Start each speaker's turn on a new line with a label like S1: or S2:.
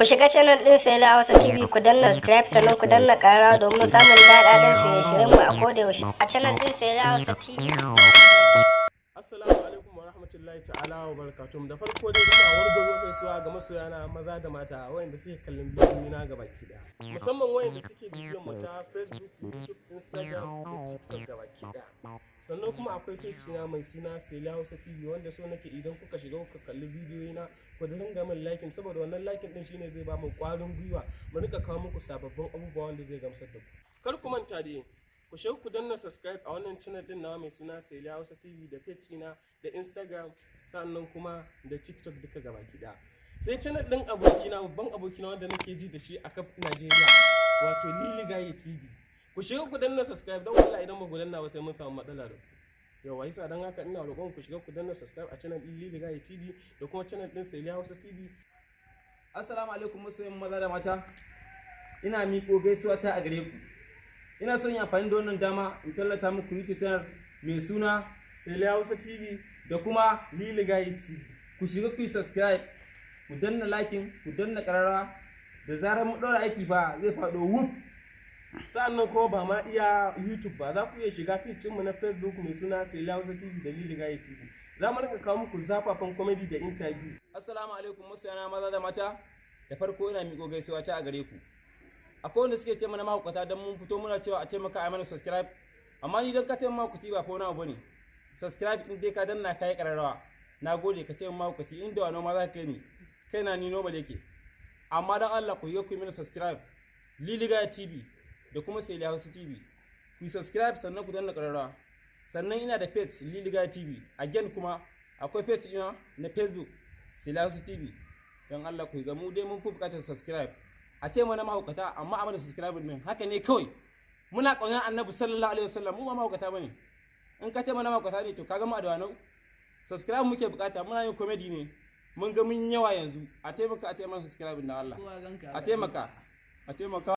S1: Ku shiga channel ɗin Sela Hausa TV, ku danna subscribe, sannan ku danna ƙararrawa domin samun daɗaɗɗen shirye-shiryenmu a koda yaushe a channel ɗin Sela Hausa TV.
S2: Assalamu alaikum wa rahmatullahi ta'ala wa barakatuhu. Da farko dai ina wargazo gaisuwa ga masoyana maza da mata wayanda suke kallon bidiyoyi na gabaki daya. Musamman wayanda suke bibiyan mu ta Facebook, YouTube, Instagram da TikTok gabaki daya. Sannan kuma akwai page na mai suna Sela Hausa TV, wanda so nake idan kuka shiga kuka kalli bidiyoyi na, ku dinga min liking, saboda wannan liking din shine zai ba mu kwarin gwiwa mu rika kawo muku sababbin abubuwa wanda zai gamsar da ku. Kar ku manta dai, ku shiga ku danna subscribe a wannan channel din nawa mai suna Sela Hausa TV, da page na da Instagram, sannan kuma da TikTok duka gabaki daya. Sai channel din abokina, babban abokina wanda nake ji da shi a kaf Najeriya, wato Lili Gaye TV. Ku shiga ku danna subscribe, don wallahi idan ba ku danna ba sai mun samu matsala da ku. Yawa yasa don haka ina roƙon ku shiga ku danna subscribe a channel din Lili Gaye TV da kuma channel din Sela Hausa TV.
S3: Assalamu alaikum masoyan maza da mata. Ina miƙo gaisuwa ta a gare ku. Ina son yin amfani da wannan dama in tallata muku YouTube channel mai suna
S2: Sela Hausa TV
S3: da kuma
S2: Lili Gaye TV.
S3: Ku shiga ku yi subscribe, ku danna liking, ku danna ƙararrawa. Da zarar mu ɗora aiki fa zai faɗo wuf.
S2: Sa'annan kuma ba ma iya YouTube ba, za ku iya shiga page mu na Facebook mai suna Sela Hausa TV da Lili Gaye TV. Za mu rika kawo muku zafafan comedy da interview.
S3: Assalamu alaikum masoyana maza da mata. Da farko ina miƙo gaisuwa ta a gare ku. Akwai wanda suke ce mana mahaukata don mun fito muna cewa a taimaka a mana subscribe. Amma ni don ka taimaka mahaukaci ba fa wani abu bane. Subscribe in dai ka danna ka yi ƙararrawa. Na gode, ka ce min mahaukaci, inda wani ma za ka kai ni. Kaina ni normal yake. Amma don Allah ku yi ku yi mana subscribe. Lili Gaya TV da kuma Sela Hausa TV. Ku yi subscribe sannan ku danna ƙararrawa. Sannan ina da page Lili Gaya TV. Again kuma akwai page ina na Facebook Sela Hausa TV. Don Allah ku ga mu dai mun fi bukatar subscribe. A ce mana mahaukata amma a mana subscribe din, haka ne kawai. Muna ƙaunar Annabi sallallahu alaihi wasallam, mu ba mahaukata bane. In ka ce mana mahaukata ne, to ka gama da wani. Subscribe muke bukata, muna yin comedy ne. Mun ga mun yawa yanzu, a taimaka a taimaka subscribe na Allah. A taimaka. A taimaka.